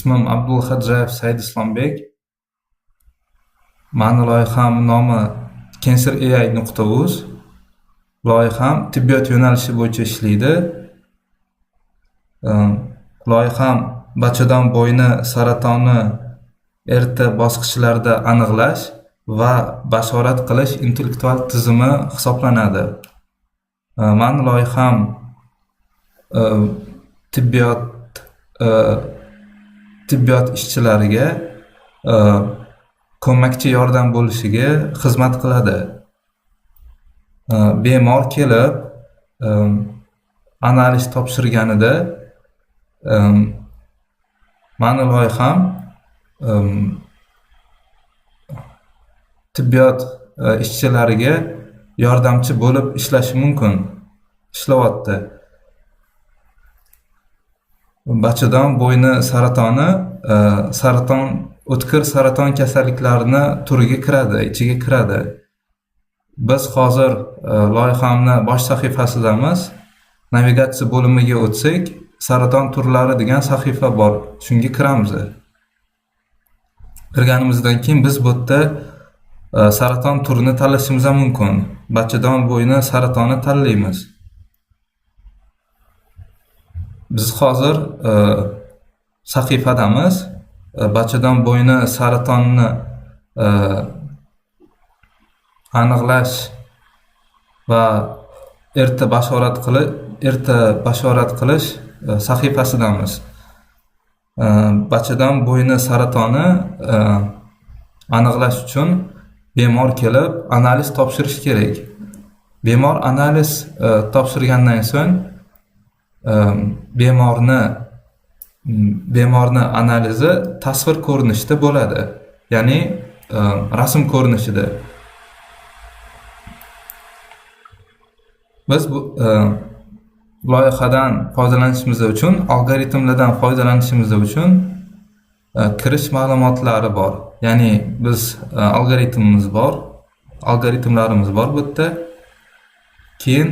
Ismim Abdulxadjayev Saidislombek. Mani loyiham nomi cancerai.uz. Loyiham tibbiyot yo'nalishi bo'yicha ishlaydi. Loyiham bachadon bo'yni saratoni erta bosqichlarda aniqlash va bashorat qilish intellektual tizimi hisoblanadi. Mani loyiham tibbiyot ishchilariga ko'makchi yordam bo'lishiga xizmat qiladi. Bemor kelib analiz topshirganida mani loyiham tibbiyot ishchilariga yordamchi bo'lib ishlashi mumkin. Ishlayapti. Bachadon bo'yni saratoni saraton o'tkir saraton kasalliklarini turiga kiradi, ichiga kiradi. Biz hozir loyihamni bosh sahifasidamiz. Navigatsiya bo'limiga o'tsak, saraton turlari degan sahifa bor. Shunga kiramiz. Kirganimizdan keyin biz bu yerda saraton turini tanlashimiz ham mumkin. Bachadon bo'yni saratoni tanlaymiz. Biz hozir sahifadamiz. Bachadon bo'yni saratonni aniqlash va erta bashorat qilish sahifasidamiz. Bachadon bo'yni saratoni aniqlash uchun bemor kelib analiz topshirish kerak. Bemor analiz topshirgandan so'ng bemorni analizi tasvir ko'rinishida bo'ladi. Ya'ni rasm ko'rinishida. Biz bu loyihadan foydalanishimiz uchun, algoritmlardan foydalanishimiz uchun kirish ma'lumotlari bor. Ya'ni biz algoritmimiz bor, algoritmlarimiz bor bu yerda. Keyin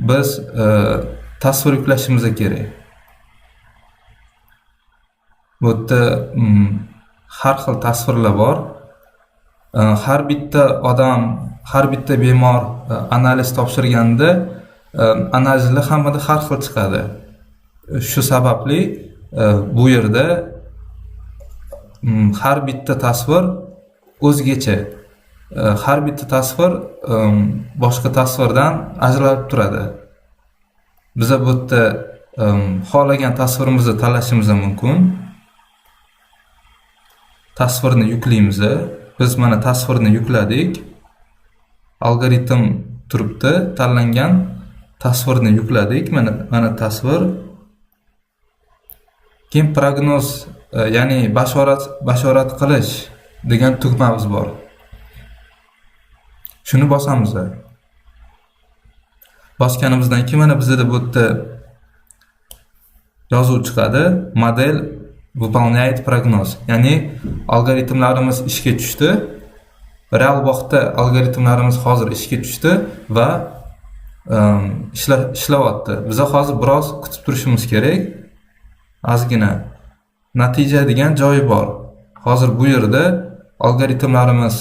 biz tasvir yuklashimiz kerak. Bu yerda har xil tasvirlar bor. Har bitta odam, har bitta bemor analiz topshirganda analizlar hammada har xil chiqadi. Shu sababli bu yerda har bitta tasvir o'zgacha. Har bitta tasvir boshqa tasvirdan ajralib turadi. Biz bu yerda xohlagan tasvirimizni tanlashimiz mumkin. Tasvirni yuklaymiz. Biz mana tasvirni yukladik. Algoritm turibdi, tanlangan tasvirni yukladik. Mana tasvir. Keyin prognoz, ya'ni bashorat qilish degan tugmamiz bor. Shuni bosamiz. Bosganimizdan keyin mana bizda bu yerda yozuv chiqadi. Model выполняет прогноз. Ya'ni algoritmlarimiz ishga tushdi. Real vaqtda algoritmlarimiz hozir ishga tushdi va ishlayapti. Biz hozir biroz kutib turishimiz kerak. Ozgina natija degan joyi bor. Hozir bu yerda algoritmlarimiz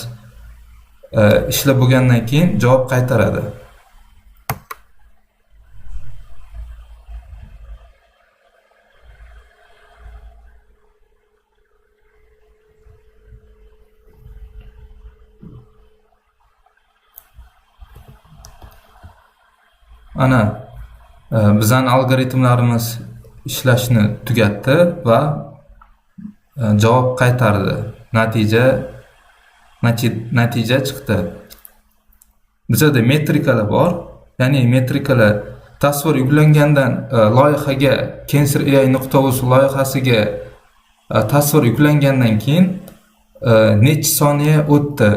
ishlab bo'lgandan keyin javob qaytaradi. Ana bizning algoritmlarimiz ishlashni tugatdi va javob qaytardi. Natija chiqdi. Bizda metrikalar bor. Ya'ni metrikalar tasvir yuklangandan loyihaga cancerai.uz loyihasiga tasvir yuklangandan keyin necha soniya o'tdi.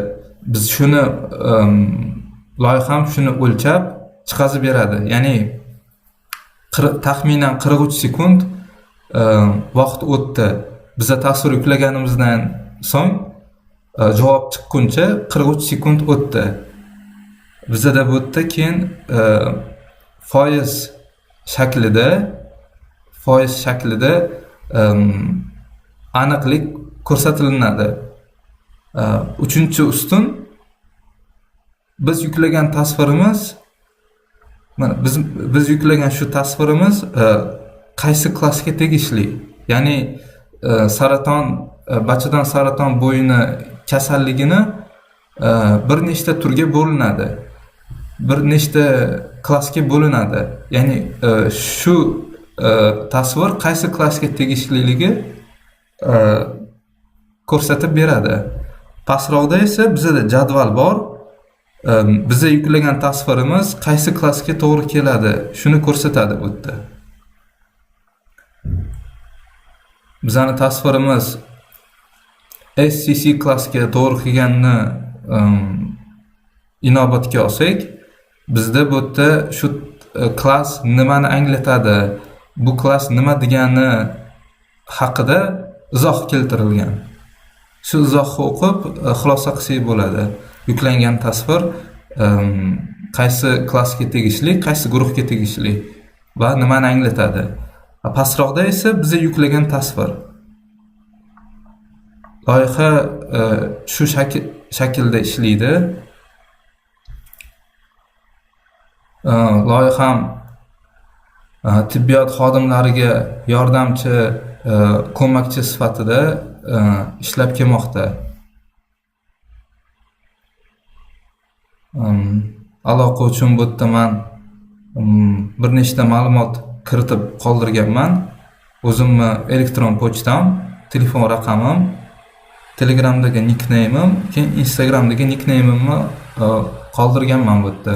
Biz shuni loyiham shuni o'lchab chiqazib beradi. Ya'ni taxminan 43 sekund vaqt o'tdi. Biza tasvir yuklaganimizdan so'ng javob chiqquncha 43 sekund o'tdi. Bizada bu yerda keyin foiz shaklida Aniqlik ko'rsatilinadi. Uchinchi ustun, biz yuklagan tasvirimiz, mana biz yuklagan shu tasvirimiz qaysi klassga tegishli, ya'ni saraton, bachadon saraton bo'yni kasalligini bir nechta turga bo'linadi, bir nechta klassga bo'linadi. Ya'ni shu tasvir qaysi klassga tegishliligi ko'rsatib beradi. Pastroqda esa bizada jadval bor. Biza yuklagan tasvirimiz qaysi klassga to'g'ri keladi, shuni ko'rsatadi bu yerda. Bizani tasvirimiz SCC klassga to'g'ri kelganini inobatga olsak, bizda bu yerda shu klass nimani anglatadi, bu klass nima degani haqida izoh keltirilgan. Shu izohni o'qib xulosa qilsak bo'ladi. Yuklangan tasvir qaysi klassga tegishli, qaysi guruhga tegishli va nimani anglatadi. Pastroqda esa biza yuklagan tasvir. Loyiha shu shaklda ishlaydi. Loyiham tibbiyot xodimlariga yordamchi, ko'makchi sifatida ishlab kelmoqda. Aloqa uchun bu yerda man bir nechta ma'lumot kiritib qoldirganman. O'zimni elektron pochtam, telefon raqamim, Telegramdagi nickname'im, keyin Instagramdagi nickname'imni qoldirganman bu yerda.